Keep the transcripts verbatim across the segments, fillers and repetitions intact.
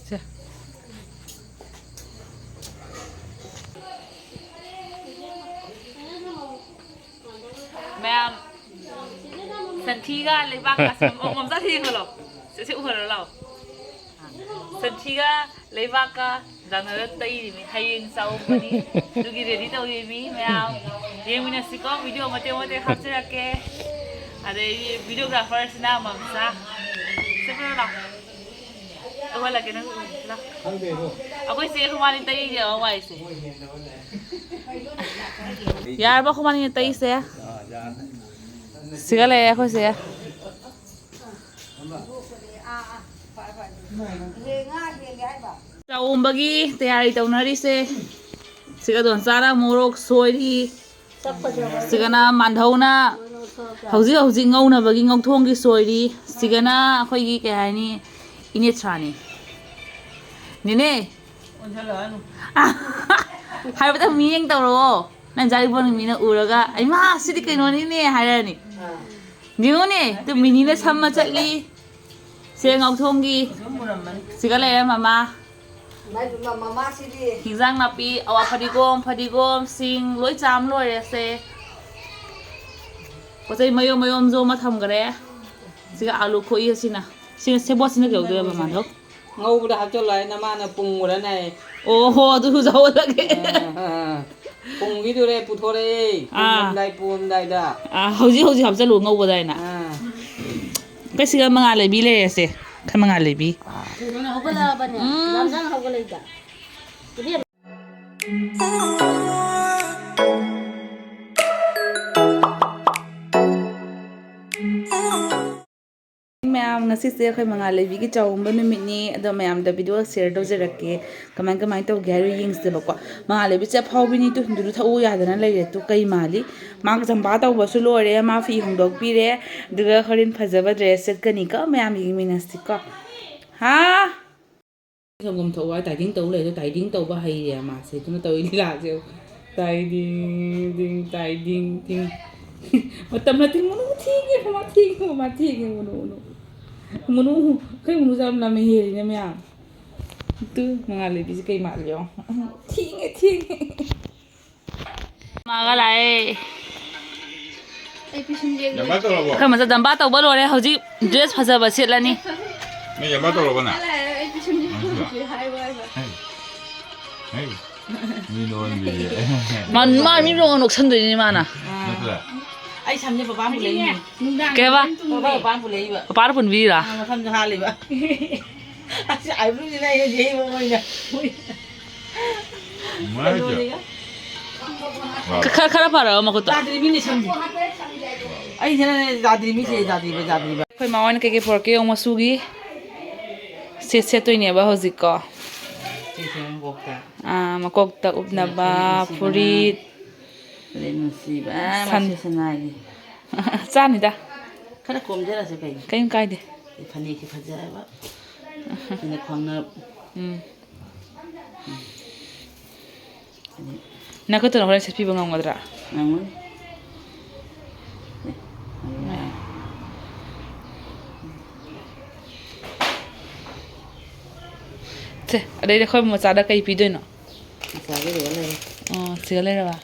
ꯁꯦ꯫ ꯃꯌꯥꯝ, ꯁꯟꯊꯤꯒ ꯂꯩꯕꯥꯛꯀ ꯁꯨꯝ ꯑꯃꯃꯝ ꯆꯥꯁꯤ ꯌꯦꯡꯍꯜꯂꯣ꯫ ꯁꯦ, ꯁꯦ, ꯎꯍꯜꯂꯣ ꯂꯥꯎ꯫ ꯁꯟꯊꯤꯒ ꯂꯩꯕꯥꯛꯀ ꯖꯥꯅꯔ ꯇꯩꯔꯤꯃꯤ꯫ ꯍꯌꯦꯡ ꯆꯥꯎꯕꯅꯤ꯫ ꯑꯗꯨꯒꯤ ꯔꯦꯗꯤ ꯇꯧꯔꯤꯃꯤ ꯃꯌꯥꯝ꯫ ꯌꯦꯡꯃꯤꯟꯅꯁꯤꯀꯣ, ꯚꯤꯗꯤꯑꯣ ꯃꯇꯦꯛ ꯃꯇꯦꯛ ꯍꯥꯞꯆꯔꯛꯀꯦ꯫ ꯑꯗꯩꯗꯤ ꯚꯤꯗꯤꯑꯣꯒ꯭ꯔꯥꯐꯔꯁꯤꯅ ꯃꯝꯁꯥ꯫ ꯁꯦ, ꯎꯍꯜꯂꯣ ꯂꯥꯎ꯫ ꯎꯍꯜꯂꯛꯀꯦ ꯅꯪ ꯎ-, ꯂꯥꯎ꯫ ꯈꯪꯗꯦꯕꯣ꯫ ꯑꯩꯈꯣꯏ ꯆꯦ ꯈꯨꯃꯥꯅꯤ ꯇꯩꯔꯤꯁꯦ ꯋꯥꯏꯁꯦ꯫ ꯌꯥꯔꯕ ꯈꯨꯃꯥꯅꯤꯅ ꯇꯩꯁꯦ? ꯑꯥ, ꯌꯥꯔꯦ꯫ ꯁꯤꯒ ꯂꯩꯔꯦ ꯑꯩꯈꯣꯏꯁꯦ꯫ ꯆꯥꯛ ꯎꯝꯕꯒꯤ ꯇꯌꯥꯔꯤ ꯇꯧꯅꯔꯤꯁꯦ꯫ ꯁꯤꯒ ꯗꯣꯟꯆꯥꯅ ꯃꯣꯔꯣꯛ ꯁꯣꯏꯔꯤ꯫ ꯁꯤꯒꯅ ꯃꯥꯟꯙꯧꯅ ꯍꯧꯖꯤꯛ ꯍꯧꯖꯤꯛ ꯉꯧꯅꯕꯒꯤ ꯉꯧꯊꯣꯡꯒꯤ ꯁꯣꯏꯔꯤ꯫ ꯁꯤꯒꯅ ꯑꯩꯈꯣꯏꯒꯤ ꯀꯩ ꯍꯥꯏꯅꯤ, ꯏꯅꯦꯊ꯭ꯔꯥꯅꯤ꯫ ꯅꯦꯅꯦ, ꯑꯣꯟꯁꯤꯜꯂꯛꯑꯅꯨ꯫ ꯍꯥꯏꯕꯗ ꯃꯤꯠꯌꯦꯡ ꯇꯧꯔꯛꯑꯣ꯫ ꯅꯪ ꯖꯥꯔꯤꯕꯣꯟꯒꯤ ꯃꯤꯅ ꯎꯔꯒ, "ꯑꯩꯃꯥ, ꯁꯤꯗꯤ ꯀꯩꯅꯣꯅꯤꯅꯦ" ꯍꯥꯏꯔꯅꯤ꯫ ꯑꯥ꯫ ꯌꯦꯡꯉꯨꯅꯦ, ꯇꯨ ꯃꯤꯅꯤꯅ ꯁꯝꯃ ꯆꯠꯂꯤ꯫ ꯁꯦ ꯉꯧꯊꯣꯡꯒꯤ꯫ ꯑꯗꯨꯝ ꯃꯨꯔꯝꯃꯅꯤ꯫ ꯁꯤꯒ ꯂꯩꯔꯦ ꯃꯃꯥ꯫ ꯃꯥꯏ ꯃ-, ꯃꯃꯥꯁꯤꯗꯤ꯫ ꯍꯤꯟꯖꯥꯡ ꯅꯥꯄꯤ, ꯑꯋꯥ ꯐꯗꯤꯒꯣꯝ, ꯐꯗꯤꯒꯣꯝ, ꯁꯤꯡ ꯂꯣꯏ ꯆꯥꯝ ꯂꯣꯏꯔꯦ ꯁꯦ꯫ ꯄꯣꯠ ꯆꯩ ꯃꯌꯣꯝ ꯃꯌꯣꯝꯁꯨ ꯑꯃ ꯊꯝꯈ꯭ꯔꯦ꯫ ꯁꯤꯒ ꯑꯥꯂꯨ ꯈꯣꯛꯏ ꯑꯁꯤꯅ꯫ ꯁꯤꯅ ꯁꯦꯕꯣꯠꯁꯤꯅ ꯀꯩꯗꯧꯗꯣꯏꯕ ꯃꯥꯗꯣ? ꯉꯧꯕꯗ ꯍꯥꯞꯆꯜꯂꯣ ꯍꯥꯏ ꯅꯃꯥꯅ ꯄꯨꯝꯈ꯭ꯔꯅꯤ ꯍꯥꯏ꯫ ꯑꯣ ꯍꯣ, ꯑꯗꯨꯁꯨ ꯆꯥꯎꯍꯜꯂꯒꯦ꯫ ꯑꯥ, ꯑꯥ꯫ ꯄꯨꯝꯈꯤꯗꯣꯔꯦ, ꯄꯨꯊꯣꯔꯛꯑꯦ꯫ ꯑꯥ꯫ ꯄꯨꯝꯃꯝꯗꯥꯏ, ꯄꯨꯝꯃꯝꯗꯥꯏꯗ꯫ ꯑꯥ, ꯍꯧꯖꯤꯛ, ꯍꯧꯖꯤꯛ ꯍꯥꯞꯆꯜꯂꯨ ꯉꯧꯕꯗ ꯍꯥꯏꯅ꯫ ꯑꯥ꯫ ꯀꯩꯁꯤꯒ ꯃꯉꯥꯜ ꯂꯩꯕꯤ ꯂꯩꯔꯦꯁꯦ꯫ ꯈꯔ ꯃꯉꯥꯜ ꯂꯩꯕꯤ꯫ ꯊꯨꯅ ꯍꯧꯒꯠꯂꯛꯑꯕꯅꯦ꯫ ꯎꯝ꯫ ꯂꯝꯖꯥꯡ ꯍꯧꯒꯠꯂꯛꯏꯗ꯫ ꯏꯕꯦꯝꯃ꯫ ꯃꯌꯥꯝ, ꯉꯁꯤꯁꯦ ꯑꯩꯈꯣꯏ ꯃꯉꯥꯜ ꯂꯩꯕꯤꯒꯤ ꯆꯥꯎꯝꯕ ꯅꯨꯃꯤꯠꯅꯤ꯫ ꯑꯗꯣ ꯃꯌꯥꯝꯗ ꯚꯤꯗꯤꯑꯣ ꯁꯤꯌꯔ ꯇꯧꯖꯔꯛꯀꯦ꯫ ꯀꯃꯥꯏ, ꯀꯃꯥꯏꯅ ꯇꯧꯒꯦ ꯍꯥꯏꯗꯣ ꯌꯦꯡꯁꯦꯕꯀꯣ꯫ ꯃꯉꯥꯜ ꯂꯩꯕꯤꯁꯦ ꯑꯐꯥꯎꯕꯤꯅꯤ꯫ ꯇꯨ, ꯍꯤꯟꯗꯨꯗꯨ ꯊꯛꯎ ꯌꯥꯗꯅ ꯂꯩꯔꯦ꯫ ꯇꯨ ꯀꯩ ꯃꯥꯜꯂꯤ? ꯃꯥ ꯆꯝꯄꯥ ꯇꯧꯕꯁꯨ ꯂꯣꯏꯔꯦ꯫ ꯃꯥ ꯐꯤ ꯍꯣꯡꯗꯣꯛꯄꯤꯔꯦ꯫ ꯑꯗꯨꯒ ꯍꯣꯔꯦꯟ ꯐꯖꯕ ꯗ꯭ꯔꯦꯁ ꯁꯦꯠꯀꯅꯤꯀꯣ꯫ ꯃꯌꯥꯝ ꯌꯦꯡꯃꯤꯟꯅꯁꯤꯀꯣ꯫ ꯍꯥ? ꯁꯪꯒꯣꯝ ꯊꯛꯎ ꯍꯥꯏ ꯇꯥꯏꯗꯤꯡ ꯇꯧ ꯂꯩꯔꯦ꯫ ꯇꯥꯏꯗꯤꯡ ꯇꯧꯕ ꯍꯩꯔꯦ ꯃꯥꯁꯦ꯫ ꯑꯗꯨꯅ ꯇꯧꯔꯤ ꯂꯤꯂꯥꯁꯦ꯫ ꯇꯥꯏꯗꯤꯡ ꯗꯤꯡ ꯇꯥꯏꯗꯤꯡ ꯗꯤꯡ꯫ ꯃꯇꯝꯅ ꯊꯤꯡꯉꯨꯅꯨ, ꯊꯦꯡꯉꯦ, ꯃꯃꯥ ꯊꯦꯡꯉꯦ, ꯃꯃꯥ ꯊꯦꯡꯉꯦ, ꯃꯨꯅꯨ, ꯃꯨꯅꯨ꯫ ꯃꯨꯅꯨ, ꯑꯩꯈꯣꯏ ꯃꯨꯅꯨꯁꯦ ꯌꯥꯝ ꯂꯝ ꯍꯦꯜꯂꯤꯅꯦ ꯃꯌꯥꯝ꯫ ꯇꯨ, ꯃꯉꯥꯜ ꯂꯩꯕꯤꯁꯦ ꯀꯩ ꯃꯥꯜꯂꯤ ꯌꯦꯡꯉꯣ꯫ ꯊꯦꯡꯉꯦ, ꯊꯦꯡꯉꯦ꯫ ꯃꯥꯒ ꯂꯥꯛꯑꯦ꯫ ꯌꯥꯝꯕꯥ ꯇꯧꯔꯕꯣ? ꯑꯩꯈꯣꯏ ꯃꯆꯥ ꯗꯝꯕꯥ ꯇꯧꯕ ꯂꯣꯏꯔꯦ꯫ ꯍꯧꯖꯤꯛ ꯗ꯭ꯔꯦꯁ ꯐꯖꯕ ꯁꯦꯠꯂꯅꯤ꯫ ꯅꯣꯏ ꯌꯥꯝꯕꯥ ꯇꯧꯔꯕꯣ ꯅꯪ? ꯑꯩ ꯄꯤꯁꯨꯝꯁꯦ ꯍꯩ, ꯍꯩ, ꯃꯤ ꯅꯣꯟꯕꯤꯌꯦ꯫ ꯃꯥ, ꯃꯥ ꯃꯤ ꯂꯣꯡ ꯅꯣꯛꯁꯟꯗꯣꯏꯅꯤ ꯃꯥꯅ꯫ ꯅꯠꯇ꯭ꯔꯥ? ꯑꯩ ꯁꯝꯁꯦ ꯕꯕꯥ ꯑꯃꯨꯛ ꯂꯩꯅꯤ꯫ ꯀꯩꯕ? ꯕꯕꯥ ꯕꯕꯥ ꯑꯃꯨꯛ ꯂꯩꯕ꯫ ꯄꯄꯥꯅ ꯄꯨꯟꯕꯤꯔꯥ? ꯃꯐꯝꯁꯨ ꯍꯥꯜꯂꯤꯕ꯫ ꯑꯁꯤ ꯑꯥꯏꯕ꯭ꯔꯨꯁꯤꯅ ꯑꯩꯅ ꯌꯩꯕ ꯑꯣꯏꯅ꯫ ꯃꯥꯏꯁꯦ꯫ ꯈꯔ ꯈꯔ ꯐꯔꯕ ꯃꯈꯨꯠꯇꯣ? ꯌꯥꯗ꯭ꯔꯤ ꯃꯤꯅꯦ ꯁꯝꯁꯦ꯫ ꯑꯩꯁꯤꯅꯅꯦ ꯌꯥꯗ꯭ꯔꯤ ꯃꯤꯁꯦ ꯌꯥꯗ꯭ꯔꯤꯕ ꯌꯥꯗ꯭ꯔꯤꯕ꯫ ꯑꯩꯈꯣꯏ ꯃꯥ ꯍꯣꯏꯅ ꯀꯩꯀꯩ ꯄꯨꯔꯛꯀꯦ ꯌꯦꯡꯉꯣ ꯃꯆꯨꯒꯤ ꯁꯦꯠ ꯁꯦꯠꯇꯣꯏꯅꯦꯕ ꯍꯧꯖꯤꯛꯀꯣ꯫ ꯁꯤꯁꯦ ꯃꯀꯣꯛꯇ꯫ ꯑꯥ, ꯃꯀꯣꯛꯇ ꯎꯞꯅꯕ ꯐꯅꯦꯛ ꯁꯤꯕꯅ꯫ ꯐꯨꯔꯤꯠ꯫ ꯐꯅꯦꯛ ꯅꯨꯡꯁꯤꯕ ꯁꯟ- ꯃꯁꯤ ꯁꯅꯥꯒꯤ꯫ ꯆꯥꯅꯤꯗ꯫ ꯈꯔ ꯀꯣꯝꯖꯔꯁꯦ ꯀꯩꯅꯣ꯫ ꯀꯩꯝ ꯀꯥꯏꯗꯦ꯫ ꯐꯅꯦꯛꯁꯤ ꯐꯖꯔꯕ꯫ ꯁꯤꯅ ꯈ꯭ꯋꯥꯡꯅ ꯎꯝ꯫ ꯅꯈꯨꯠꯇꯨꯅ ꯍꯣꯔꯦꯟ ꯁꯦꯠꯄꯤꯕ ꯉꯝꯒꯗ꯭ꯔꯥ? ꯉꯝꯒꯅꯤ꯫ ꯁꯦ, ꯑꯗꯩꯗꯤ ꯑꯩꯈꯣꯏ ꯃꯆꯥꯗ ꯀꯩ ꯄꯤꯗꯣꯏꯅꯣ? ꯃꯆꯥꯒꯤ ꯂꯣꯏꯔ ꯂꯩꯔꯦ꯫ ꯑꯣ, ꯁꯤꯒ ꯂꯩꯔꯕ?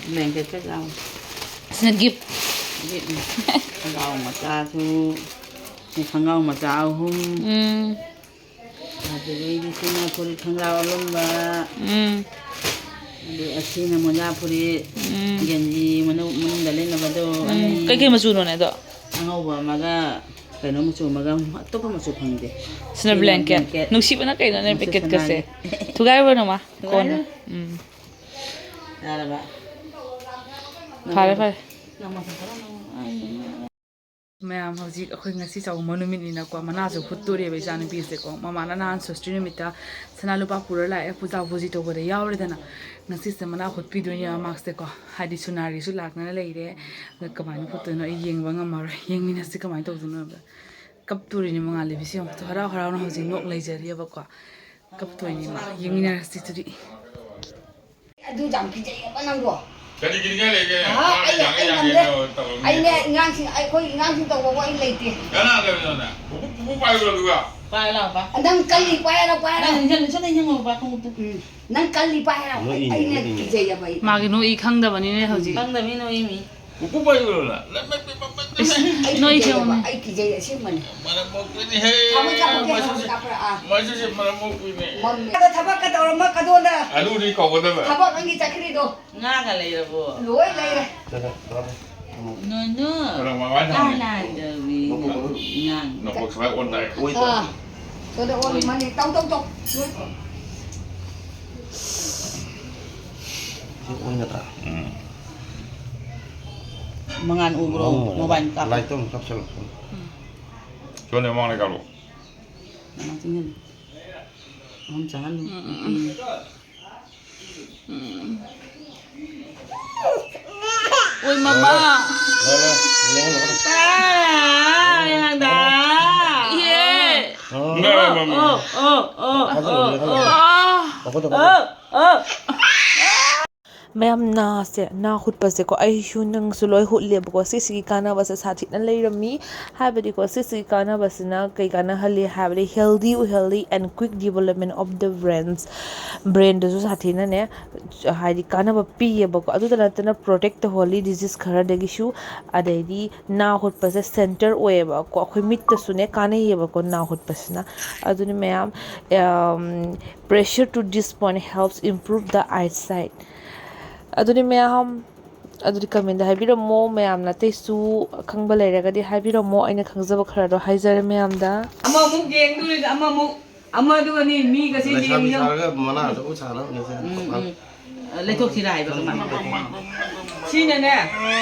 ꯕ꯭ꯂꯦꯡꯀꯦꯠꯀ ꯌꯥꯎꯔꯦ꯫ ꯁꯤꯅ ꯒꯤꯐ꯫ ꯒꯤꯐꯅꯤ꯫ ꯈꯣꯡꯒ꯭ꯔꯥꯎ ꯃꯆꯥꯁꯨ, ꯈꯣꯡꯒ꯭ꯔꯥꯎ ꯃꯆꯥ ꯑꯍꯨꯝ꯫ ꯎꯝ꯫ ꯑꯗꯨꯗꯒꯤꯗꯤ ꯁꯤꯅ ꯐꯨꯔꯤꯠ ꯈꯣꯡꯒ꯭ꯔꯥꯎ ꯑꯂꯣꯟꯕ꯫ ꯎꯝ꯫ ꯑꯗꯨ ꯑꯁꯤꯅ ꯃꯣꯖꯥ ꯐꯨꯔꯤꯠ, ꯎꯝ꯫ ꯒꯦꯟꯖꯤ ꯃꯅꯨꯡ-, ꯃꯅꯨꯡꯗ ꯂꯤꯠꯅꯕꯗꯣ ꯎꯝ꯫ ꯑꯅꯤ꯫ ꯀꯩꯀꯩ ꯃꯆꯨꯅꯣꯅꯦ ꯑꯗꯣ? ꯑꯉꯧꯕ ꯑꯃꯒ ꯀꯩꯅꯣ ꯃꯆꯨ ꯑꯃꯒ ꯑꯇꯣꯞꯄ ꯃꯆꯨ ꯐꯪꯗꯦ꯫ ꯁꯤꯅ ꯕ꯭ꯂꯦꯡꯀꯦꯠ꯫ ꯅꯨꯡꯁꯤꯕꯅ ꯀꯩꯅꯣꯅꯦ ꯃꯁꯤ ꯕ꯭ꯂꯦꯡꯀꯦꯠꯀꯁꯦ꯫ ꯁꯅꯥꯒꯤ꯫ ꯊꯨꯒꯥꯏꯔꯨꯔꯅꯨ ꯃꯥ꯫ ꯀꯣꯟꯅ꯫ ꯎꯝ꯫ ꯌꯥꯔꯕ? ꯐꯔꯦ, ꯐꯔꯦ꯫ ꯅꯪ ꯃꯊꯛ ꯈꯔ ꯅꯪ-, ꯑꯩ ꯃꯌꯥꯝ ꯍꯧꯖꯤꯛ ꯑꯩꯈꯣꯏ ꯉꯁꯤ ꯆꯥꯛꯀꯧꯕ ꯅꯨꯃꯤꯠꯅꯤꯅꯀꯣ, ꯃꯅꯥꯁꯨ ꯍꯨꯠꯇꯣꯔꯦꯕ ꯏꯆꯥꯅꯨꯄꯤꯁꯦꯀꯣ꯫ ꯃꯃꯥꯅ ꯅꯍꯥꯟ ꯁꯣꯁꯇ꯭ꯔꯤ ꯅꯨꯃꯤꯠꯇ ꯁꯅꯥ ꯂꯨꯄꯥ ꯄꯨꯔ ꯂꯥꯛꯑꯦ, ꯄꯨꯖꯥ ꯄꯨꯖꯤ ꯇꯧꯕꯗ ꯌꯥꯎꯔꯦꯗꯅ꯫ ꯉꯁꯤꯁꯦ ꯃꯅꯥ ꯍꯨꯠꯄꯤꯗꯣꯏꯅꯦꯕ ꯃꯥꯁꯦꯀꯣ, ꯍꯥꯏꯗꯤ ꯁꯨꯅꯥꯔꯤꯁꯨ ꯂꯥꯛꯇꯅ ꯂꯩꯔꯦ꯫ ꯑꯗ ꯀꯃꯥꯏꯅ ꯍꯨꯠꯇꯣꯏꯅꯣ ꯑꯩ ꯌꯦꯡꯕ ꯉꯝꯃꯔꯣꯏ꯫ ꯌꯦꯡꯃꯤꯟꯅꯁꯤ ꯀꯃꯥꯏꯅ ꯇꯧꯗꯣꯏꯅꯣ ꯍꯥꯏꯕꯗ꯫ ꯀꯞꯇꯣꯔꯤꯅꯤ ꯃꯉꯥꯜ ꯂꯩꯕꯤꯁꯤ ꯌꯦꯡꯉꯣ, ꯍꯔꯥꯎ ꯍꯔꯥꯎꯅ ꯍꯧꯖꯤꯛ ꯅꯣꯛ ꯂꯩꯖꯔꯤꯑꯕꯀꯣ꯫ ꯀꯞꯇꯣꯏꯅꯤ ꯃꯥ꯫ ꯌꯦꯡꯃꯤꯟꯅꯔꯁꯤ ꯑꯗꯨꯗꯤ꯫ ꯑꯗꯨ ꯌꯥꯝ ꯀꯤꯖꯩꯌꯦꯕ ꯅꯪꯕꯣ꯫ ꯀꯔꯤ ꯀꯤꯅꯤꯡꯉꯥꯏ ꯂꯩꯒꯦ? ꯑꯥ, ꯃꯥꯅ ꯑꯩ- ꯌꯥꯡꯉꯦ ꯑꯩ ꯌꯥꯡꯉꯦ ꯉꯝꯗꯦ꯫ ꯇꯧꯔꯝꯃꯤ꯫ ꯑꯩꯅꯦ ꯑꯉꯥꯡꯁꯤꯡ, ꯑꯩꯈꯣꯏ ꯑꯉꯥꯡꯁꯤꯡ ꯇꯧꯕꯕꯨ ꯑꯩ ꯂꯩꯇꯦ꯫ ꯀꯅꯥ ꯂꯩꯕꯅꯣꯅꯦ? ꯄꯨꯄꯨ, ꯄꯨꯄꯨ ꯄꯥꯏꯌꯨꯔꯣ ꯑꯗꯨꯒ? ꯄꯥꯏꯌꯨ ꯂꯥꯎ, ꯄꯥꯏ꯫ ꯅꯪ ꯀꯜꯂꯤ, ꯄꯥꯏꯔꯣ, ꯄꯥꯏꯔꯣ꯫ ꯅꯪ ꯏꯟꯖꯜꯂꯨ, ꯁꯠ ꯏꯟꯖꯜꯂꯨ, ꯄꯥ ꯈꯣꯡꯎꯞꯇꯨ꯫ ꯎꯝ꯫ ꯅꯪ ꯀꯜꯂꯤ, ꯄꯥꯏꯔꯣ꯫ ꯅꯣꯛꯏꯅꯦ, ꯑꯩꯅ ꯅꯣꯛꯏꯅꯦ꯫ ꯀꯤꯖꯩꯌꯦꯕ ꯑꯩ꯫ ꯃꯥꯒꯤ ꯅꯣꯛꯏ ꯈꯪꯗꯕꯅꯤꯅꯦ ꯍꯧꯖꯤꯛ꯫ ꯈꯪꯗꯕꯅꯤ ꯅꯣꯛꯏꯃꯤ꯫ ꯄꯨꯄꯨ ꯄꯥꯏꯌꯨꯔꯣ ꯅꯪ? ꯂꯩ, ꯂꯩ, ꯂꯩ, ꯂꯩ, ꯂꯩ꯫ ꯏꯁ, ꯑꯩ ꯅꯣꯛꯏ ꯀꯤꯖꯩꯌꯦꯕ, ꯌꯦꯡꯉꯨꯅꯦ꯫ ꯑꯩ ꯀꯤꯖꯩ ꯑꯁꯦꯡꯕꯅꯤ꯫ ꯃꯔꯝ ꯃꯣꯛꯄꯤꯅꯤꯍꯦ꯫ ꯊꯝꯃꯣ, ꯊꯝꯃꯣ, ꯊꯝꯃꯣ, ꯃꯁꯤꯁꯦ, ꯊꯝꯃꯣ, ꯑꯥ꯫ ꯃꯁꯤꯁꯦ ꯃꯔꯝ ꯃꯣꯛꯄꯤꯅꯤ꯫ ꯃꯝꯃꯦ꯫ ꯑꯗꯣ ꯊꯕꯛꯀ ꯇꯧꯔꯝꯃ ꯀꯗꯣꯟꯗ꯫ ꯑꯗꯨꯅꯤ ꯀꯧꯒꯗꯕ꯫ ꯊꯕꯛ ꯅꯪꯒꯤ ꯆꯠꯈ꯭ꯔꯤꯗꯣ꯫ ꯉꯥꯒ ꯂꯩꯔꯕꯣ? ꯂꯣꯏ ꯂꯩꯔꯦ꯫ ꯅꯣꯅꯣ꯫ ꯀꯅꯥ ꯃꯃꯥꯏ ꯊꯝꯃꯤ? ꯀꯅꯥꯗꯕꯤ ꯅꯣꯡꯄꯣꯛ ꯁ꯭ꯋꯥꯏ ꯑꯣꯟ ꯇꯥꯏ꯫ ꯑꯣꯏ ꯇꯥꯏ꯫ ꯑꯥ꯫ ꯁꯣꯗ ꯑꯣꯟ ꯃꯅꯤ꯫ ꯇꯧ, ꯇꯧ, ꯇꯧ꯫ ꯂꯣꯏ ꯇꯧ꯫ ꯁꯤ ꯑꯣꯏ ꯅꯠꯇ꯭ꯔꯥ? ꯎꯝ꯫ ꯃꯉꯥꯟ ꯎꯕ꯭ꯔꯣ? ꯃꯉꯥꯟ ꯎꯕ꯭ꯔꯥ? ꯃꯣꯕꯥꯏꯜ ꯀꯥꯞꯄ꯫ ꯂꯥꯏꯠꯇꯣ ꯑꯃꯨꯛ ꯀꯥꯞꯁꯜꯂꯛꯄ꯫ ꯎꯝ꯫ ꯁꯣꯝꯗ ꯃꯃꯥꯡ ꯂꯩꯀꯥꯞꯂꯣ꯫ ꯃꯃꯥꯡ ꯆꯪꯁꯤꯜꯂꯨ꯫ ꯑꯍꯨꯝ ꯆꯪꯍꯜꯂꯨ꯫ ꯎꯝ, ꯎꯝ, ꯎꯝ꯫ ꯎꯝ꯫ ꯑꯣꯏ ꯃꯃꯥ꯫ ꯂꯣꯏꯔꯦ, ꯂꯣꯏꯔꯦ, ꯂꯣꯏꯔꯦ꯫ ꯇꯥ, ꯌꯥꯗ꯫ ꯏꯍꯦ꯫ ꯑꯣ, ꯂꯣꯏꯔꯦ, ꯃꯃꯥ꯫ ꯑꯣ, ꯑꯣ, ꯑꯣ, ꯐꯥꯖꯜꯂꯣ, ꯑꯣ, ꯐꯥꯖꯜꯂꯣ꯫ ꯑꯣ꯫ ꯃꯈꯨꯠꯇ ꯐꯥꯖꯜꯂꯣ꯫ ꯑꯣ, ꯑꯣ꯫ ꯃꯌꯥꯝ ꯅꯥꯁꯦ, ꯅꯥ ꯍꯨꯠꯄꯁꯦꯀꯣ, ꯑꯩꯁꯨ ꯅꯪꯁꯨ ꯂꯣꯏ ꯍꯨꯠꯂꯦꯕꯀꯣ꯫ ꯁꯤꯁꯤꯒꯤ ꯀꯥꯟꯅꯕꯁꯦ ꯁꯥꯊꯤꯅ ꯂꯩꯔꯝꯃꯤ꯫ ꯍꯥꯏꯕꯗꯤꯀꯣ, ꯁꯤꯁꯤꯒꯤ ꯀꯥꯟꯅꯕꯁꯤꯅ ꯀꯩ ꯀꯥꯟꯅꯍꯜꯂꯤ ꯍꯥꯏꯕꯗꯤ, healthy ꯑꯣꯏꯍꯜꯂꯤ and quick development of the brains꯫ ꯕ꯭ꯔꯦꯟꯗꯁꯨ ꯁꯥꯊꯤꯅꯅꯦ, ꯍꯥꯏꯗꯤ ꯀꯥꯟꯅꯕ ꯄꯤꯌꯦꯕꯀꯣ꯫ ꯑꯗꯨꯗ ꯅꯠꯇꯅ protect ꯇꯧꯍꯜꯂꯤ disease ꯈꯔꯗꯒꯤꯁꯨ꯫ ꯑꯗꯩꯗꯤ ꯅꯥ ꯍꯨꯠꯄꯁꯦ center ꯑꯣꯏꯌꯦꯕꯀꯣ꯫ ꯑꯩꯈꯣꯏ ꯃꯤꯠꯇꯁꯨꯅꯦ ꯀꯥꯟꯅꯩꯌꯦꯕꯀꯣ ꯅꯥ ꯍꯨꯠꯄꯁꯤꯅ꯫ ꯑꯗꯨꯅ ꯃꯌꯥꯝ, ꯑꯝ, pressure to this point helps improve the eyesight꯫ ꯑꯗꯨꯗꯤ ꯃꯌꯥꯝ, ꯑꯗꯨꯗꯤ comment ꯍꯥꯏꯕꯤꯔꯝꯃꯣ꯫ ꯃꯌꯥꯝꯅ ꯑꯇꯩꯁꯨ ꯑꯈꯪꯕ ꯂꯩꯔꯒꯗꯤ ꯍꯥꯏꯕꯤꯔꯝꯃꯣ꯫ ꯑꯩꯅ ꯈꯪꯖꯕ ꯈꯔꯗꯣ ꯍꯥꯏꯖꯔꯦ ꯃꯌꯥꯝꯗ꯫ ꯑꯃꯃꯨꯛ ꯌꯦꯡꯗꯣꯔꯤꯗ, ꯑꯃꯃꯨꯛ, ꯑꯃꯗꯨꯒꯅꯤ ꯃꯤꯒꯁꯦ ꯂꯩꯁꯥꯕꯤ ꯌꯦꯡ ꯌꯦꯡ꯫ ꯁꯥꯔꯒ ꯃꯅꯥ ꯑꯆꯧꯕ ꯁꯥꯅꯕꯅꯦ ꯁꯤꯅ꯫ ꯎꯝ, ꯎꯝ꯫ ꯂꯩꯊꯣꯛꯁꯤꯔꯥ ꯍꯥꯏꯕ ꯀꯃꯥꯏꯅ? ꯁꯤꯅꯅꯦ,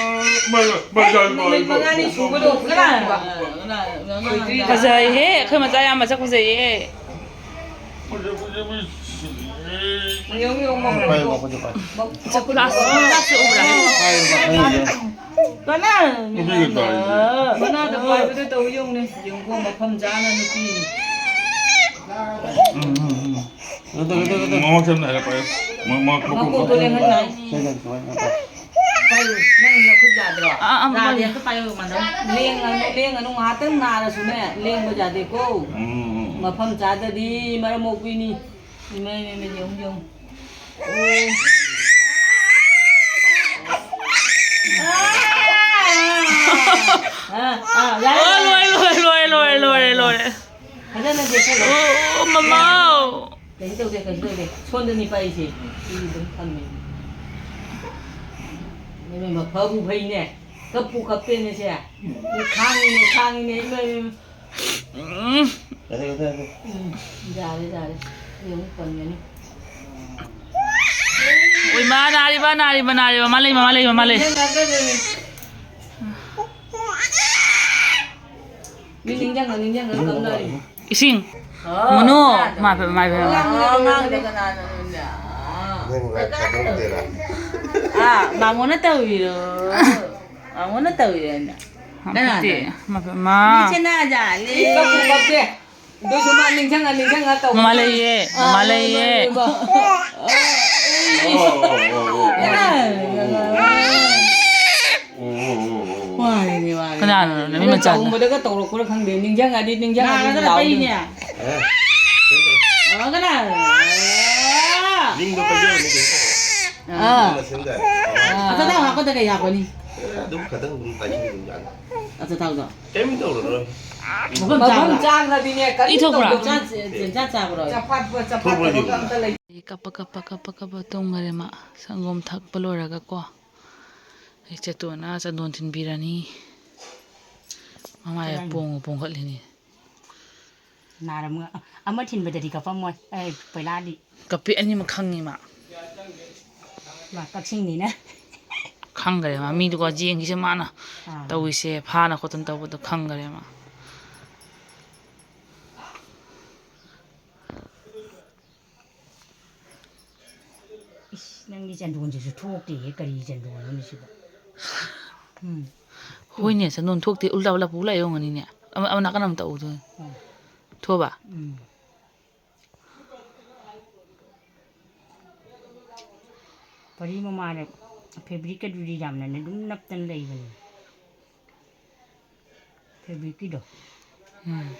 ꯃꯥ-, ꯃꯥ-, ꯍꯦꯛ ꯅꯨꯃꯤꯠ ꯃꯉꯥꯅꯤ ꯁꯨꯕꯗꯣ ꯀꯅꯥ? ꯐꯖꯩꯍꯦ, ꯑꯩꯈꯣꯏ ꯃꯆꯥ ꯌꯥꯝ ꯃꯁꯛ ꯐꯖꯩꯌꯦ꯫ ꯌꯦꯡꯉꯨ, ꯌꯦꯡꯉꯨ, ꯃꯉꯥ꯫ ꯄꯥꯏꯌꯨ, ꯃꯈꯨꯠꯇ ꯄꯥꯏꯌꯨ꯫ ꯃꯈꯨꯠ ꯄ꯭ꯂꯥꯁꯇꯤꯛ ꯎꯕ꯭ꯔꯥ? ꯄꯥꯏꯌꯨ, ꯄꯥꯏꯌꯨ, ꯌꯦꯡꯉꯨ꯫ ꯀꯅꯥ? ꯅꯨꯄꯤꯒ ꯇꯧꯔꯤꯁꯦ꯫ ꯃꯅꯥꯗ ꯄꯥꯏꯕꯗꯣ ꯇꯧ ꯌꯦꯡꯉꯨꯅꯦ꯫ ꯌꯦꯡꯉꯨꯀꯣ, ꯃꯐꯝ ꯆꯥꯅ ꯅꯨꯄꯤ꯫ ꯎꯝ, ꯎꯝ, ꯎꯝ꯫ ꯃꯃꯛ ꯁꯝꯅ ꯍꯥꯏꯔ ꯄꯥꯏꯌꯨ꯫ ꯃ-, ꯃ-, ꯃꯀꯣꯛ ꯃꯀꯣꯛꯇꯣ ꯂꯦꯡꯍꯟ ꯌꯥꯏ꯫ ꯁꯤ ꯂꯩ, ꯁꯨꯃꯥꯏꯅ ꯄꯥꯏ꯫ ꯄꯥꯏꯌꯨ, ꯅꯪ ꯅꯈꯨꯠ ꯌꯥꯗ꯭ꯔꯣ? ꯑꯥ, ꯑꯥ, ꯌꯥꯗꯦ, ꯄꯥꯏꯌꯨ꯫ ꯑꯝꯇ ꯄꯥꯏꯌꯨ, ꯃꯥꯗꯝ꯫ ꯂꯦꯡꯒꯅꯨ, ꯂꯦꯡꯒꯅꯨ, ꯉꯥꯏꯍꯥꯛꯇꯪ ꯅꯥꯔꯁꯨꯅꯦ, ꯂꯦꯡꯕ ꯌꯥꯗꯦꯀꯣ꯫ ꯎꯝ, ꯎꯝ, ꯎꯝ꯫ ꯃꯐꯝ ꯆꯥꯗꯗꯤ ꯃꯔꯝ ꯃꯣꯛꯄꯤꯅꯤ꯫ ꯏꯃꯥꯏ, ꯏꯃꯥꯏ, ꯏꯃꯥꯏ, ꯌꯦꯡꯉꯨ, ꯌꯦꯡꯉꯨ꯫ ꯑꯣ꯫ ꯑꯥ, ꯑꯥ, ꯌꯥꯔꯦ, ꯑꯣ, ꯌꯥꯔꯦ꯫ ꯂꯣꯏꯔꯦ, ꯂꯣꯏꯔꯦ, ꯂꯣꯏꯔꯦ, ꯂꯣꯏꯔꯦ, ꯂꯣꯏꯔꯦ, ꯂꯣꯏꯔꯦ꯫ ꯐꯖꯅ ꯌꯦꯡꯁꯜꯂꯣ꯫ ꯑꯣ, ꯃꯃꯥ꯫ ꯀꯩꯁꯨ ꯇꯧꯗꯦ, ꯀꯩꯁꯨ ꯇꯧꯗꯦ꯫ ꯁꯣꯝꯗꯅꯤ ꯄꯥꯏꯁꯦ꯫ ꯁꯤ ꯑꯗꯨꯝ ꯊꯝꯃꯦ꯫ ꯏꯃꯥ, ꯐꯕꯨ ꯐꯩꯅꯦ꯫ ꯀꯞꯄꯨ ꯀꯞꯇꯦꯅꯦ ꯁꯦ꯫ ꯈꯥꯡꯉꯤꯅꯦ, ꯈꯥꯡꯉꯤꯅꯦ꯫ ꯏꯃꯥ, ꯏꯃꯥ, ꯏꯃꯥ꯫ ꯎꯝ꯫ ꯌꯥꯔꯦ, ꯌꯥꯔꯦ, ꯌꯥꯔꯦ꯫ ꯑꯩ ꯑꯃꯨꯛ ꯄꯟꯒꯅꯤ꯫ ꯎꯏ, ꯃꯥ ꯅꯥꯔꯤꯕ, ꯅꯥꯔꯤꯕ, ꯅꯥꯔꯤꯕ꯫ ꯃꯥ ꯂꯩ, ꯃꯥ ꯂꯩ, ꯃꯥ ꯂꯩ꯫ ꯃꯤ ꯅꯤꯡꯖꯪꯉ ꯅꯤꯡꯖꯪꯉ ꯀꯞꯅꯔꯤ꯫ ꯏꯁꯤꯡ꯫ ꯑꯣ, ꯃꯣꯅꯣ꯫ ꯑꯉꯥꯡꯗꯣ꯫ ꯃꯥ ꯐꯦ-, ꯃꯥ ꯐꯦ-, ꯑꯉꯥꯡꯗꯣ ꯀꯅꯥꯅꯣꯅꯦ? ꯅꯪ ꯂꯥꯏ ꯊꯥꯗꯣꯛꯇꯣꯏꯔꯥ? ꯑꯥ, ꯃꯥꯃꯣꯅ ꯇꯧꯔꯤꯔꯣ? ꯃꯥꯃꯣꯅ ꯇꯧꯔꯤꯔꯣꯅꯦ? ꯀꯅꯥꯅꯣ? ꯐꯠꯇꯦ꯫ ꯃꯥ ꯐꯦ-, ꯃꯥ꯫ ꯃꯤꯠꯁꯦ ꯅꯥꯖꯥꯠꯂꯦ꯫ ꯏ ꯀꯞꯄꯨ ꯀꯞꯇꯦ꯫ ꯑꯗꯨꯁꯨ ꯃꯥ ꯅꯤꯡꯖꯪꯉ ꯅꯤꯡꯖꯪꯉ ꯇꯧꯕ꯫ ꯃꯃꯥ ꯂꯩꯌꯦ, ꯑꯥ, ꯃꯃꯥ ꯂꯩꯌꯦ꯫ ꯂꯩꯌꯦꯕ꯫ ꯑꯣ, ꯑꯣ, ꯑꯣ, ꯑꯣ, ꯑꯣ꯫ ꯑꯥ꯫ ꯎꯝ, ꯎꯝ, ꯎꯝ, ꯎꯝ꯫ ꯋꯥꯔꯦꯅꯦ, ꯋꯥꯔꯦꯅꯦ꯫ ꯀꯅꯥꯅꯣ ꯅꯨꯃꯤꯠ ꯃꯆꯥꯗꯣ? ꯆꯥꯛꯎꯝꯕꯗꯒ ꯇꯧꯔꯛꯄ꯭ꯔꯥ ꯈꯪꯗꯦ, ꯅꯤꯡꯖꯪꯉꯗꯤ ꯅꯤꯡꯖꯪꯉꯗꯤ ꯅꯥꯔꯒꯅ ꯂꯥꯎꯗꯣꯏꯅꯤ꯫ ꯇꯩꯅꯦ꯫ ꯑꯦ, ꯀꯩꯅꯣ ꯇꯧꯔꯦ꯫ ꯅꯥꯔꯒꯅ꯫ ꯃꯤꯡꯗꯣ ꯄꯩꯖꯕꯅꯤ ꯀꯩꯅꯣ ꯇꯧꯔꯦ꯫ ꯑꯥ꯫ ꯑꯗꯨꯅ ꯁꯦꯝꯖꯔꯦ꯫ ꯑꯥ꯫ ꯑꯆꯥꯊꯥꯎ ꯍꯥꯞꯄꯗ ꯀꯩ ꯍꯥꯞꯄꯅꯤ? ꯑꯦ, ꯑꯗꯨꯝ ꯈꯇꯪ ꯑꯗꯨꯝ ꯇꯩꯁꯤꯟꯕ ꯌꯥꯅꯤ꯫ ꯑꯆꯥꯊꯥꯎꯗꯣ꯫ ꯀꯩꯝ ꯇꯧꯔꯔꯣꯏ꯫ ꯃꯐꯝ ꯃꯐꯝ ꯆꯥꯕ꯭ꯔꯥ? ꯆꯥꯈ꯭ꯔꯗꯤꯅꯦ, ꯀꯔꯤꯝ ꯏ ꯊꯣꯛꯄ꯭ꯔꯥ? ꯇꯧꯗꯕꯅꯤ꯫ ꯆꯥ-, ꯆꯦ-, ꯆꯦ-, ꯆꯥ ꯆꯥꯕ꯭ꯔꯣ? ꯆꯄꯥꯠꯄ, ꯆꯄꯥꯠ ꯊꯣꯛꯄ꯭ꯔꯣ ꯇꯧꯕ ꯌꯦꯡꯉꯨ꯫ ꯑꯝꯇ ꯂꯩ-, ꯀꯞꯄ, ꯀꯞꯄ, ꯀꯞꯄ, ꯀꯞꯄ ꯇꯨꯝꯈꯔꯦ ꯃꯥ꯫ ꯁꯪꯒꯣꯝ ꯊꯛꯄ ꯂꯣꯏꯔꯒꯀꯣ꯫ ꯑꯩ ꯆꯦꯇꯣꯟꯅ ꯆꯟꯗꯣꯟ ꯊꯤꯟꯕꯤꯔꯅꯤ꯫ ꯃꯃꯥꯏ ꯀꯗꯥꯏꯅꯣ? ꯄꯣꯡꯉ ꯄꯣꯡꯈꯠꯂꯤꯅꯤ꯫ ꯅꯥꯔꯝꯒ-, ꯑꯃ ꯊꯤꯟꯕꯗꯗꯤ ꯀꯞꯄꯝꯃꯣꯏ꯫ ꯑꯩ ꯄꯣꯏꯂꯥꯗꯤ꯫ ꯀꯞꯄꯤ, ꯑꯅꯤꯃꯛ ꯈꯪꯉꯤ ꯃꯥ꯫ ꯃꯥ ꯀꯛꯆꯤꯡꯅꯤꯅ꯫ ꯈꯪꯈ꯭ꯔꯦ ꯃꯥ꯫ ꯃꯤꯗꯨꯒ ꯌꯦꯡꯈꯤꯁꯦ ꯃꯥꯅ ꯑꯥ꯫ ꯇꯧꯔꯤꯁꯦ, ꯐꯥꯅ ꯈꯣꯠꯇꯅ ꯇꯧꯕꯗꯣ ꯈꯪꯈ꯭ꯔꯦ ꯃꯥ꯫ ꯏꯁ, ꯅꯪꯒꯤ ꯆꯟꯗꯣꯟꯁꯤꯁꯨ ꯊꯣꯛꯇꯦꯍꯦ, ꯀꯔꯤ ꯆꯟꯗꯣꯟꯅꯣꯅꯦ ꯁꯤꯕꯣ? ꯎꯝ꯫ ꯍꯣꯏꯅꯦ, ꯆꯟꯗꯣꯟ ꯊꯣꯛꯇꯦ, ꯎꯜꯇꯥ ꯄꯨꯜꯇꯥ ꯄꯨ ꯂꯥꯛꯏ ꯑꯣꯏꯔꯝꯒꯅꯤꯅꯦ꯫ ꯑꯃ, ꯑꯃ ꯅꯥꯀꯟ ꯑꯃ ꯇꯧꯗꯣꯏꯅꯤ꯫ ꯎꯝ꯫ ꯊꯣꯛꯑꯕ? ꯎꯝ꯫ ꯄꯔꯤ ꯃꯃꯥꯅꯦ꯫ ꯐꯦꯕ꯭ꯔꯤꯛꯀꯗꯨꯗꯤ ꯌꯥꯝꯅꯅꯦ ꯑꯗꯨꯝ ꯅꯞꯇꯅ ꯂꯩꯕꯅꯦ꯫ ꯐꯦꯕ꯭ꯔꯤꯛꯀꯤꯗꯣ꯫ ꯎꯝ꯫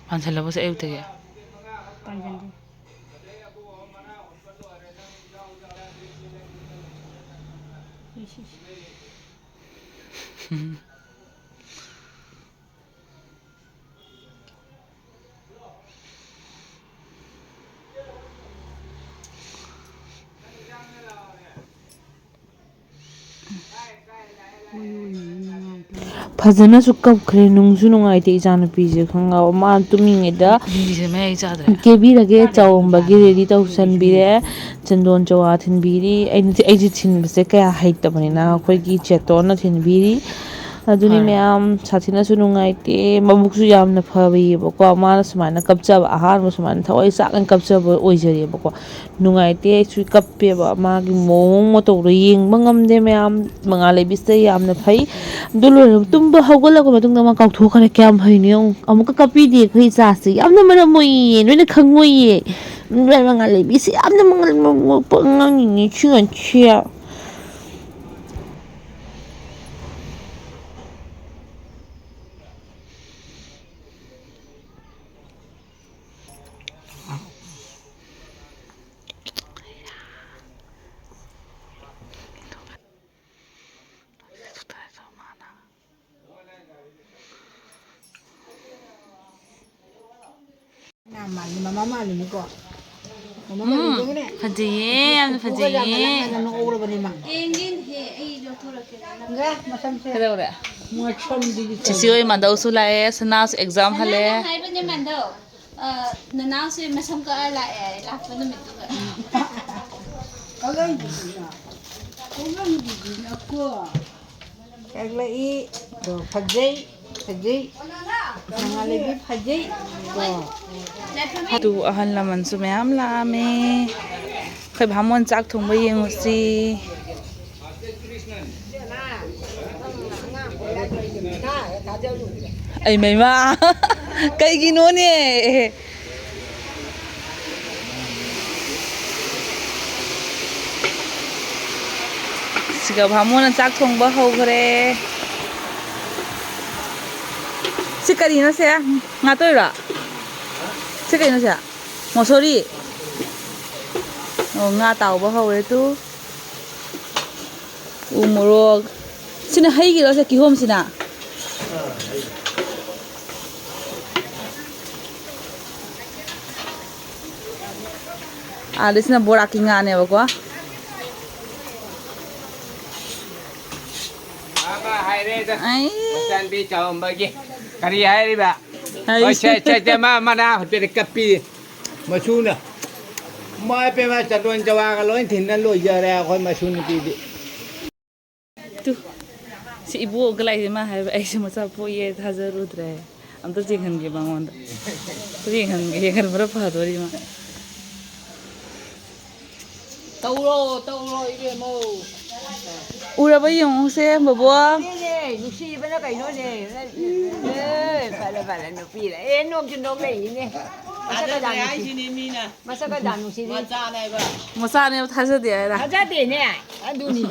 ꯄꯥꯟꯁꯜꯂꯕꯣ ꯁꯦ ꯑꯌꯨꯛꯇꯒꯤ? ꯄꯥꯟꯁꯟꯗꯦ꯫ ꯏꯁ, ꯏꯁ꯫ ꯎꯝ꯫ ꯐꯖꯅꯁꯨ ꯀꯞꯈ꯭ꯔꯦ, ꯅꯨꯡꯁꯨ ꯅꯨꯡꯉꯥꯏꯇꯦ ꯏꯆꯥꯅꯨꯄꯤꯁꯦ, ꯈꯪꯉꯕ? ꯃꯥ ꯇꯨꯝꯃꯤꯉꯩꯗ ꯃꯤꯁꯦ ꯃꯌꯥꯏ ꯆꯥꯗ꯭ꯔꯦ꯫ ꯀꯦꯕꯤꯔꯒꯦ ꯆꯥꯎꯝꯕꯒꯤ ꯔꯦꯗꯤ ꯇꯧꯁꯟꯕꯤꯔꯦ, ꯆꯟꯗꯣꯟ ꯆꯋꯥ ꯊꯤꯟꯕꯤꯔꯤ꯫ ꯑꯩꯅ, ꯑꯩꯁꯦ ꯊꯤꯟꯕꯁꯦ ꯀꯌꯥ ꯍꯩꯇꯕꯅꯤꯅ ꯑꯩꯈꯣꯏꯒꯤ ꯆꯦꯇꯣꯟꯅ ꯊꯤꯟꯕꯤꯔꯤ꯫ ꯑꯗꯨꯅꯤ ꯐꯔꯦ꯫ ꯃꯌꯥꯝ ꯁꯥꯊꯤꯅꯁꯨ ꯅꯨꯡꯉꯥꯏꯇꯦ, ꯃꯕꯨꯛꯁꯨ ꯌꯥꯝꯅ ꯐꯕꯤꯌꯦꯕꯀꯣ꯫ ꯃꯥꯅ ꯁꯨꯃꯥꯏꯅ ꯀꯞꯆꯕ, ꯑꯍꯥꯟꯕ ꯁꯨꯃꯥꯏꯅ ꯊꯋꯥꯏ ꯆꯥꯛꯅ ꯀꯞꯆꯕ ꯑꯣꯏꯖꯔꯦꯕꯀꯣ꯫ ꯅꯨꯡꯉꯥꯏꯇꯦ, ꯑꯩꯁꯨ ꯀꯞꯄꯦꯕ꯫ ꯃꯥꯒꯤ ꯃꯑꯣꯡ ꯃꯇꯧꯗꯣ ꯌꯦꯡꯕ ꯉꯝꯗꯦ ꯃꯌꯥꯝ꯫ ꯃꯉꯥꯜ ꯂꯩꯕꯤꯁꯦ ꯌꯥꯝꯅ ꯐꯩ꯫ ꯑꯗꯨ ꯂꯣꯏꯔꯒ ꯇꯨꯝꯕ ꯍꯧꯒꯠꯂꯛꯄ ꯃꯇꯨꯡꯗ ꯃꯥ ꯀꯥꯎꯊꯣꯛꯈ꯭ꯔꯦ꯫ ꯀꯌꯥꯝ ꯐꯩꯅꯣ ꯌꯦꯡꯉꯨ꯫ ꯑꯃꯨꯛꯀ ꯀꯞꯄꯤꯗꯦ ꯑꯩꯈꯣꯏ ꯏꯆꯥꯁꯦ꯫ ꯌꯥꯝꯅ ꯃꯔꯝ ꯃꯣꯛꯏꯌꯦ꯫ ꯅꯣꯏꯅ ꯈꯪꯉꯣꯏꯌꯦ꯫ ꯃꯉꯥꯜ ꯂꯩꯕꯤꯁꯦ ꯌꯥꯝꯅ ꯃꯉꯥꯜ ꯃꯣꯛꯄ ꯑꯉꯥꯡꯅꯤꯅꯦ ꯁꯤ ꯑꯉꯥꯡꯁꯦ꯫ ꯃꯥ ꯃꯥꯜꯂꯤ, ꯃꯃꯥ ꯃꯥꯜꯂꯤꯅꯤꯀꯣ꯫ ꯃꯃꯥ ꯎꯝ, ꯃꯥꯜꯂꯤꯅꯦ꯫ ꯐꯖꯩꯌꯦ, ꯌꯥꯝꯅ ꯄꯨꯄꯨꯒ ꯌꯥꯝꯅ ꯐꯖꯩꯌꯦ꯫ ꯅꯛꯅꯅ ꯉꯧꯔꯕꯅꯦ ꯃꯥ꯫ ꯌꯦꯡꯒꯦꯅꯦꯍꯦ, ꯑꯩ ꯂꯧꯊꯣꯔꯛꯀꯦ꯫ ꯉꯥ ꯃꯁꯝꯁꯦ꯫ ꯀꯩꯗꯧꯔꯦ? ꯃꯣꯠꯁꯝꯗꯨꯗꯤ ꯆꯤꯆꯦ ꯍꯣꯏ ꯃꯥꯙꯧꯁꯨ ꯂꯥꯛꯑꯦ, ꯁꯅꯥꯁꯨ ꯑꯦꯛꯖꯥꯝ ꯍꯜꯂꯦ꯫ ꯀꯅꯥꯅ ꯍꯥꯏꯕꯅꯦ ꯃꯥꯙꯧ? ꯑ, ꯅꯅꯥꯎꯁꯦ ꯃꯁꯝ ꯀꯛꯑ ꯂꯥꯛꯑꯦ, ꯂꯥꯛꯄ ꯅꯨꯃꯤꯠꯇꯨꯒ꯫ ꯀꯛꯂꯝꯗ꯭ꯔꯤꯗꯨꯅ, ꯀꯛꯂꯝꯗ꯭ꯔꯤꯗꯨꯅꯀꯣ꯫ ꯀꯛꯂꯛꯏ꯫ ꯑꯗꯣ ꯐꯖꯩ, ꯐꯖꯩ꯫ ꯃꯉꯥꯜꯂꯩꯕꯤ ꯐꯖꯩ꯫ ꯑꯗꯣ ꯑꯗꯨ ꯑꯍꯜ ꯂꯃꯟꯁꯨ ꯃꯌꯥꯝ ꯂꯥꯛꯑꯝꯃꯦ꯫ ꯑꯩꯈꯣꯏ ꯚꯥꯃꯣꯟ ꯆꯥꯛ ꯊꯣꯡꯕ ꯌꯦꯡꯉꯨꯁꯤ꯫ ꯑꯩ ꯃꯩꯃ꯫ ꯀꯩꯒꯤꯅꯣꯅꯦ? ꯁꯤꯒ ꯚꯥꯃꯣꯟꯅ ꯆꯥꯛ ꯊꯣꯡꯕ ꯍꯧꯈ꯭ꯔꯦ꯫ ꯁꯤ ꯀꯔꯤꯅꯣ ꯁꯦ? ꯉꯥ ꯇꯣꯏꯔꯣ? ꯁꯤ ꯀꯩꯅꯣ ꯁꯦ? ꯃꯣꯁꯣꯔꯤ? ꯑꯣ, ꯉꯥ ꯇꯥꯎꯕ ꯍꯧꯔꯦ ꯇꯨ꯫ ꯎ ꯃꯣꯔꯣꯛ꯫ ꯁꯤꯅ ꯍꯩꯒꯤꯔꯣ ꯁꯦ, ꯀꯤꯍꯣꯝꯁꯤꯅ? ꯑꯥꯗꯁꯤꯅ ꯕꯣꯔꯥꯛꯀꯤ ꯉꯥꯅꯦꯕꯀꯣ꯫ ꯃꯥꯃ ꯍꯥꯏꯔꯦꯗ꯫ ꯑꯩ꯫ ꯃꯆꯥꯅꯨꯄꯤ ꯆꯥꯎꯝꯕꯒꯤ꯫ ꯀꯔꯤ ꯍꯥꯏꯔꯤꯕ? ꯍꯥꯏ꯫ ꯍꯣꯏ, ꯁꯦ, ꯁꯦ, ꯁꯦ, ꯃꯥ, ꯃꯅꯥ ꯍꯥꯏꯐꯦꯠ ꯀꯞꯄꯤ꯫ ꯃꯁꯨꯅ꯫ ꯃꯥꯏ ꯄꯦꯝꯃ, ꯆꯟꯗꯣꯟ ꯆꯋꯥꯒ ꯂꯣꯏ ꯊꯤꯟꯅ ꯂꯣꯏꯖꯔꯦ ꯑꯩꯈꯣꯏ ꯃꯁꯨ ꯅꯨꯄꯤꯗꯤ꯫ ꯇꯨ, ꯁꯤ ꯏꯕꯣꯛꯀ ꯂꯥꯛꯏꯁꯦ ꯃꯥ ꯍꯥꯏꯕ, "ꯑꯩꯁꯨ ꯃꯆꯥ ꯄꯣꯛꯑꯦ ꯊꯥꯖꯔꯨꯗ꯭ꯔꯦ꯫" ꯑꯝꯇ ꯆꯦꯡꯍꯟꯒꯦ ꯃꯉꯣꯟꯗ꯫ ꯑꯝꯇ ꯌꯦꯡꯍꯟꯒꯦ, ꯌꯦꯡꯍꯟꯕꯅ ꯐꯗꯣꯔꯤ ꯃꯥ꯫ ꯇꯧꯔꯣ, ꯇꯧꯔꯣ, ꯏꯕꯦꯝꯃꯧ꯫ ꯎꯔꯕ ꯌꯦꯡꯉꯨꯁꯦ, ꯕꯣꯕꯣꯛ꯫ ꯁꯤꯅꯦ, ꯅꯨꯡꯁꯤꯕꯅ ꯀꯩꯅꯣꯅꯦ꯫ ꯑꯦ, ꯐꯔꯦ, ꯐꯔꯦ, ꯅꯨꯄꯤꯗ꯫ ꯑꯦ, ꯅꯣꯛꯁꯨ ꯅꯣꯛꯂꯛꯏꯅꯦ꯫ ꯃꯁꯛ ꯀꯗꯥ ꯊꯥꯖꯗ꯭ꯔꯦ ꯅꯨꯡꯁꯤ-, ꯍꯥꯏꯁꯤꯅꯦ ꯃꯤꯅ꯫ ꯃꯁꯛ ꯀꯗꯥ ꯅꯨꯡꯁꯤꯗꯤ꯫ ꯃꯆꯥꯅꯦꯕ꯫ ꯃꯆꯥꯅꯦꯕ, ꯊꯥꯖꯗꯦ ꯍꯥꯏꯔ꯫ ꯊꯥꯖꯗꯦꯅꯦ, ꯑꯗꯨꯅꯤ꯫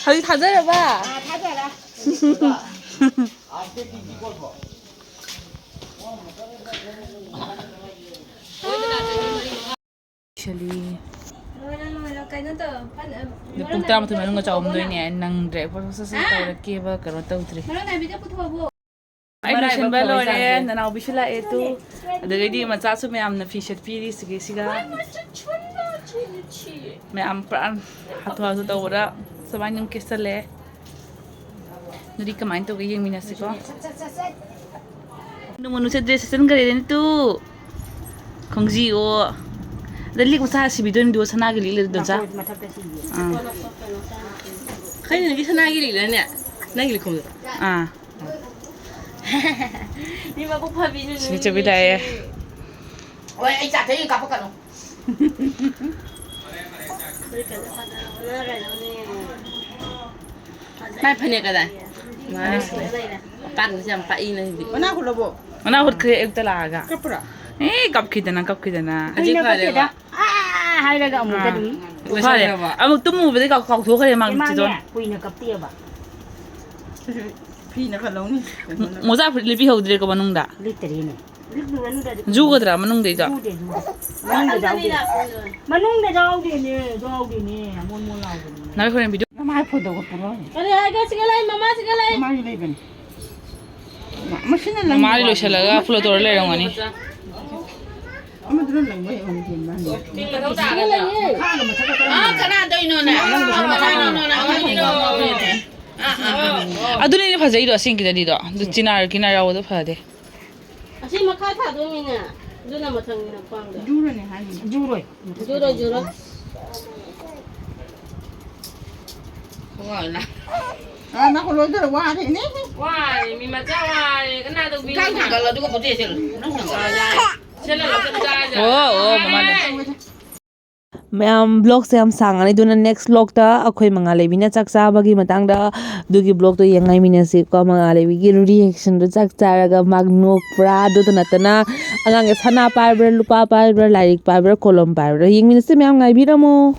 ꯍꯧꯖꯤꯛ ꯊꯥꯖꯔꯕ? ꯑꯥ, ꯊꯥꯖꯔꯦ꯫ ꯂꯣꯏꯔꯦ, ꯂꯣꯏꯔꯦ, ꯀꯩꯅꯣ ꯇꯧ, ꯐꯟ-, ꯑ, ꯑꯗꯣ ꯄꯨꯡ ꯃꯔꯣꯏ ꯇꯔꯥꯃꯥꯊꯣꯏ ꯃꯅꯨꯡꯗ ꯅꯥꯀꯨꯞꯄꯤꯗꯣ ꯆꯥꯎꯔꯝꯗꯣꯏꯅꯦ꯫ ꯄꯨꯊꯣꯛꯑꯣ꯫ ꯅꯪꯗ꯭ꯔꯦ꯫ ꯄꯣꯠ ꯁꯠ ꯁꯠ ꯍꯥ? ꯇꯧꯔꯛꯀꯦꯕ, ꯀꯩꯅꯣ ꯇꯧꯗ꯭ꯔꯤ꯫ ꯃꯔꯣꯏ ꯅꯥꯀꯨꯞꯄꯤꯗꯣ ꯄꯨꯊꯣꯛꯑꯕꯣ? ꯑꯩ ꯃꯔꯥꯏꯕꯛ ꯂꯣꯏꯁꯤꯟꯕ ꯐꯕ ꯂꯣꯏꯔꯦ꯫ ꯆꯥꯡꯁꯦ꯫ ꯅꯅꯥꯎꯕꯤꯁꯨ ꯂꯥꯛꯑꯦ ꯇꯨ꯫ ꯑꯗꯨꯗꯒꯤꯗꯤ ꯃꯆꯥꯁꯨ ꯃꯌꯥꯝꯅ ꯐꯤ ꯁꯦꯠꯄꯤꯔꯤ ꯁꯤꯒꯤꯁꯤꯒ꯫ ꯃꯌꯥꯝ ꯄꯨꯔꯥ ꯍꯥꯊꯨ ꯍꯥꯊꯨ ꯇꯧꯕꯗ ꯁꯨꯃꯥꯏꯅ ꯑꯗꯨꯝ ꯀꯦꯁꯜꯂꯦ꯫ ꯑꯗꯨꯗꯤ ꯀꯃꯥꯏꯅ ꯇꯧꯒꯦ ꯌꯦꯡꯃꯤꯟꯅꯁꯤꯀꯣ꯫ ꯅꯣꯡꯃ ꯅꯨꯡꯁꯤꯠ dress ꯁꯦꯠꯆꯟꯈ꯭ꯔꯦꯅꯦ ꯇꯨ꯫ ꯈꯣꯡꯖꯤ ꯑꯣ꯫ ꯑꯗ ꯂꯤꯛ ꯃꯆꯥ ꯁꯤꯕꯤꯗꯣꯏꯅꯤꯗꯣ ꯁꯅꯥꯒꯤ ꯂꯤꯛ ꯂꯩꯗꯣ ꯆꯥ꯫ ꯃꯈꯣꯏ ꯃꯊꯛꯇ ꯁꯤꯕꯤ꯫ ꯑꯥ꯫ ꯈꯩꯅ ꯅꯪꯒꯤ ꯁꯅꯥꯒꯤ ꯂꯤꯛꯂꯅꯦ? ꯅꯪꯒꯤ ꯂꯤꯛꯈꯣꯡꯗꯣ꯫ ꯑꯥ꯫ ꯃꯤ ꯃꯕꯨꯛ ꯐꯕꯤꯅꯤ ꯁꯤꯅ ꯅꯣꯏ ꯆꯧꯕꯤ ꯂꯥꯛꯑꯦ꯫ ꯃꯤꯁꯤ꯫ ꯍꯣꯏ, ꯑꯩ ꯆꯥ ꯊꯛꯏ ꯀꯥꯞꯄꯛꯀꯅꯨ꯫ ꯃꯥꯏ ꯐꯅꯦꯛ ꯀꯗꯥꯏ? ꯃꯥꯅꯦ꯫ ꯄꯥꯛꯅꯁꯨ ꯌꯥꯝ ꯄꯥꯛꯏꯅ ꯁꯤꯗꯤ꯫ ꯃꯅꯥ ꯍꯨꯠꯂꯕꯣ? ꯃꯅꯥ ꯍꯨꯠꯈ꯭ꯔꯦ ꯑꯌꯨꯛꯇ ꯂꯥꯛꯑꯒ꯫ ꯀꯞꯄ꯭ꯔꯥ? ꯑꯦ, ꯀꯞꯈꯤꯗꯅ, ꯀꯞꯈꯤꯗꯅ꯫ ꯍꯧꯖꯤꯛ ꯀꯨꯏꯅ ꯐꯔꯦꯕ? ꯀꯞꯇꯦꯗ꯫ ꯑꯥ ꯍꯥꯏꯔꯒ ꯑꯃꯨꯛꯇ ꯑꯥ꯫ ꯑꯗꯨꯝ꯫ ꯐꯔꯦ꯫ ꯂꯣꯏꯁꯤꯟꯈ꯭ꯔꯕꯣ? ꯑꯃꯨꯛ ꯇꯨꯝꯃꯨꯕꯗꯩ ꯀꯥꯎ-, ꯀꯥꯎꯊꯣꯛꯈ꯭ꯔꯦ ꯃꯥ ꯏꯃꯥꯅꯦ, ꯆꯤꯆꯣꯟ꯫ ꯀꯨꯏꯅ ꯀꯞꯇꯦꯕ꯫ ꯐꯤꯅ ꯈꯔ ꯂꯧꯅꯤ꯫ ꯃꯣ-, ꯃꯣꯖꯥ ꯐꯨꯔꯤꯠ ꯂꯤꯠꯄꯤꯍꯧꯗ꯭ꯔꯦꯀꯣ ꯃꯅꯨꯡꯗ? ꯂꯤꯠꯇꯔꯤꯅꯦ꯫ ꯂꯤꯠꯂꯨꯔꯅꯨꯗ ꯑꯗꯨ ꯖꯨꯒꯗ꯭ꯔꯥ ꯃꯅꯨꯡꯗꯩꯗꯣ? ꯖꯨꯗꯦ, ꯖꯨꯗꯦ꯫ ꯃꯅꯨꯡꯗ ꯌꯥꯎꯗꯦ꯫ ꯃꯅꯨꯡꯗ ꯌꯥꯎꯗꯦꯅꯦ, ꯌꯥꯎꯗꯦꯅꯦ, ꯃꯣꯟ ꯃꯣꯟ ꯂꯥꯎꯕꯅꯦ꯫ ꯅꯣꯏ ꯍꯣꯔꯦꯟ ꯚꯤꯗꯤꯑꯣ ꯅꯃꯥꯏ ꯐꯣꯟꯗꯧꯒ ꯄꯨꯔꯛꯑꯣ꯫ ꯀꯔꯤ ꯍꯥꯏꯒꯦ? ꯁꯤꯒ ꯂꯩ, ꯃꯃꯥ ꯁꯤꯒ ꯂꯩ꯫ ꯃꯃꯥꯒꯤ ꯂꯩꯕꯅꯤ꯫ ꯃꯁꯤꯅ ꯂꯪꯕ ꯃꯃꯥꯗꯤ ꯋꯥꯠꯂꯤ꯫ ꯂꯣꯏꯁꯤꯜꯂꯒ ꯐ꯭ꯂꯣ ꯇꯧꯔ ꯂꯩꯔꯝꯒꯅꯤ꯫ ꯑꯃꯗꯨꯅ ꯂꯪꯕ ꯍꯦꯛ ꯉꯝꯗꯦ ꯃꯥꯅꯤ꯫ ꯃꯊꯧ ꯇꯥꯒꯗ꯭ꯔꯥ? ꯃꯈꯥꯒ ꯃꯊꯛꯀ ꯑꯥ, ꯀꯔꯝꯕꯅꯣ? ꯀꯅꯥꯗꯩꯅꯣꯅꯦ? ꯑꯥ, ꯑꯥ, ꯑꯥ, ꯑꯥ꯫ ꯑꯗꯨꯅꯤꯅꯦ ꯐꯖꯩꯗꯣ, ꯑꯁꯦꯡꯀꯤꯗꯗꯤꯗꯣ꯫ ꯑꯗꯨ ꯆꯤꯅꯥꯔ ꯀꯤꯅꯥꯔ ꯌꯥꯎꯕꯗꯣ ꯐꯗꯦ꯫ ꯑꯁꯤ ꯃꯈꯥ ꯊꯥꯗꯣꯏꯅꯤꯅꯦ꯫ ꯑꯗꯨꯅ ꯃꯊꯪꯅꯤꯅ ꯈ꯭ꯋꯥꯡꯗ꯫ ꯖꯨꯔꯅꯦ ꯍꯥꯏꯅꯤ꯫ ꯖꯨꯔꯣꯏ꯫ ꯖꯨꯔꯣꯏ, ꯖꯨꯔꯣꯏ꯫ ꯋꯥꯏꯅ꯫ ꯑꯥ, ꯅꯥꯀꯣꯡ ꯂꯣꯏꯗꯣꯔꯦ, ꯋꯥꯔꯦꯅꯦ꯫ ꯋꯥꯔꯦ, ꯃꯤ ꯃꯆꯥ ꯋꯥꯔꯦ꯫ ꯀꯅꯥ ꯇꯧꯕꯤꯅꯤ? ꯏꯟꯁꯥꯡ ꯊꯥꯡꯒꯠꯂꯣ, ꯑꯗꯨꯒ ꯄꯣꯠ ꯆꯩ ꯁꯦꯠꯂꯣ꯫ ꯅꯪ ꯊꯥꯡꯒꯠꯂꯣ꯫ ꯑꯥ, ꯌꯥꯔꯦ꯫ ꯁꯦꯠꯂꯣ, ꯁꯦꯠꯂꯣ, ꯆꯥꯔꯁꯦ꯫ ꯑꯣ, ꯑꯣ, ꯃꯃꯥꯅ꯫ ꯃꯌꯥꯝ, vlogꯁꯦ ꯌꯥꯝ ꯁꯥꯡꯉꯅꯤ, ꯑꯗꯨꯅ next vlogꯇ ꯑꯩꯈꯣꯏ ꯃꯉꯥꯜꯂꯩꯕꯤꯅ ꯆꯥꯛ ꯆꯥꯕꯒꯤ ꯃꯇꯥꯡꯗ ꯑꯗꯨꯒꯤ vlogꯇꯣ ꯌꯦꯡꯉꯥꯏꯃꯤꯟꯅꯁꯤꯀꯣ꯫ ꯃꯉꯥꯜꯂꯩꯕꯤꯒꯤ reactionꯗꯣ, ꯆꯥꯛ ꯆꯥꯔꯒ ꯃꯥ ꯅꯣꯛꯄ꯭ꯔꯥ? ꯑꯗꯨꯇ ꯅꯠꯇꯅ ꯑꯉꯥꯡꯁꯦ ꯁꯅꯥ ꯄꯥꯏꯕ꯭ꯔꯥ, ꯂꯨꯄꯥ ꯄꯥꯏꯕ꯭ꯔꯥ, ꯂꯥꯏꯔꯤꯛ ꯄꯥꯏꯕ꯭ꯔꯥ, ꯀꯣꯂꯣꯝ ꯄꯥꯏꯕ꯭ꯔꯥ? ꯌꯦꯡꯃꯤꯟꯅꯁꯤ ꯃꯌꯥꯝ, ꯉꯥꯏꯕꯤꯔꯝꯃꯣ꯫